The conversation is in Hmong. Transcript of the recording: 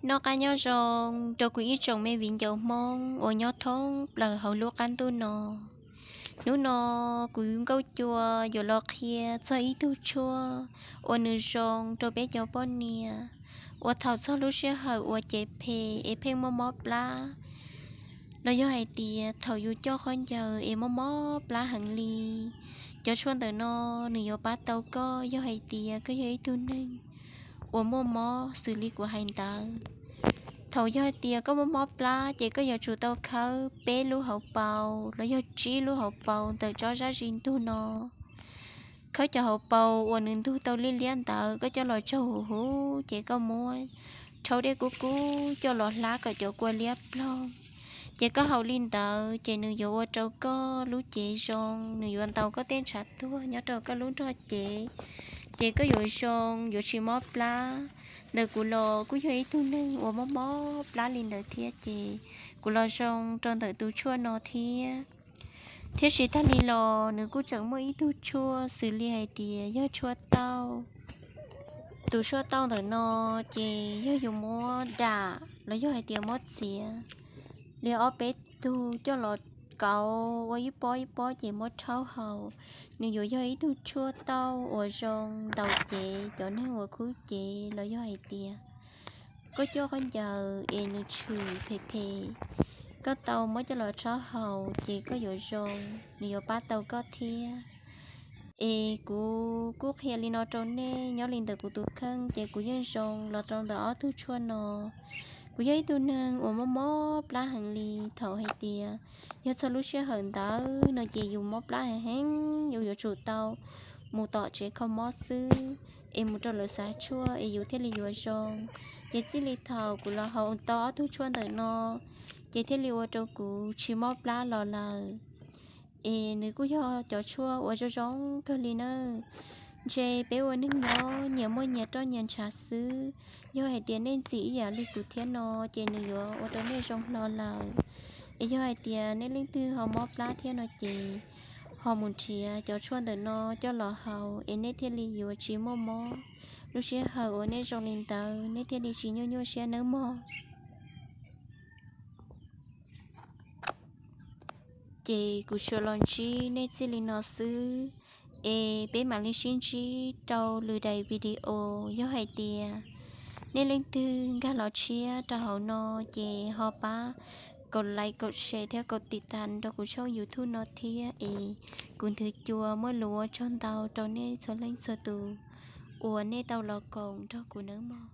Noj qab nyob zoo rau kuv ib tsoom me viv ncaus Hmoob uas nyob thoob plaws hauv lub qab ntuj no. Hnub no kuv Nkauj Cua yuav los qhia txog ib tug tshuaj uas nws zoo rau peb cov poj niam uas thaum txog lub sij hawm uas cev phem es pheej muaj mob plab, los yog hais tias thaum yus coj khaub ncaws es mob mob plab heev li. Cov tshuaj ntawm no nws yuav pab tau koj yog hais tias koj yog ib tug neeg uas muaj mob xws li kuv hais ntawd. Thaum yog hais tias koj muaj mob plab ces koj yuav tsum tau khawb peb lub hauv paus los yog tsib lub hauv paus ntawm tsob zaj zis ntug no. Khawb cov hauv paus uas nws ntug tau liab liab ntawd koj coj los tsaug huv huv ces koj muab rhaub dej kub kub coj los hlab kom cov kua liab ploog. Ces koj haus li ntawd ces nws yuav ua rau koj lub cev zoo, nws yuav ntaus koj tej ntshav tuag nyob rau koj lub nrog cev, ces koj yuav zoo yuav tsis mob plab. Ntawm kuv los kuj yog ib tug neeg uas mob mob plab li ntawd thiab ces kuv los zoo rau ntawm tus tshuaj no thiab. Thiab tsis tag li los nws kuj tseem muaj ib tug tshuaj xws li hais tias yog tshuaj tauj. Tus tshuaj tauj ntawm no ces yog yus muab dam los yog hais tias muab txiav li ob peb tug coj los kauv ua ib pob ib pob ces muab rhaub haus. Nws yuav yog ib tug tshuaj tauj uas zoo ntaus cev cov neeg uas khub cev los yog hais tias koj coj khaub ncaws es nws tshwm phem phem, koj tau muab coj los rhaub haus ces koj yuav zoo, nws yuav pab tau koj thiab. Es kuv kuj qhia li no rau nej nyob li ntawm kuv tus kheej ces kuv yeej zoo los rau ntawm ob tug tshuaj no. Kuv yog ib tug neeg uas mob mob plab heev li, thaum hais tias yog txog lub sij hawm ntawd no ces yus mob plab heev heev, yus yuav tsum tau mus tom tsev kho mob xwb es mus rau lawv xav tshuaj es yus thiaj li yuav zoo. Ces txij li thaum kuv los haus tau ob tug tshuaj ntawm no ces thiaj li ua rau kuv tsis mob plab los lawm. Es nws kuj yog cov tshuaj uas zoo zoo kawg li nawb. Ntshe peb ua neeg nyob nyias muaj nyias roj nyias ntshav xwb. Yog hais tias nej ntxim ib yam li kuv thiab no ces nws yuav ua rau nej zoo hlo lawm. Es yog hais tias nej leej twg ho mob plab thiab no ces ho mus nrhiav cov tshuaj ntawm no coj los haus es nej thiaj li yuav tsis muaj mob. Lub sij hawm uas nej zoo li ntawd nej thiaj li tsis nyuaj nyuaj siab nawb mog. Ces kuv tsuas los ntsib nej txij li no xwb, es peb mam li sib ntsib rau lwm daim video. Yog hais tias nej leej twg nkag los tshiab rau hauv no ces ho pab kaum like kaum share thiab kaum tiv tas rau kuv tshooj YouTube no thiab es kuv nthwv cua muaj lus ua tsaug ntau rau nej txhua leej txhua tus uas nej tau los koom nrog kuv nawb mog.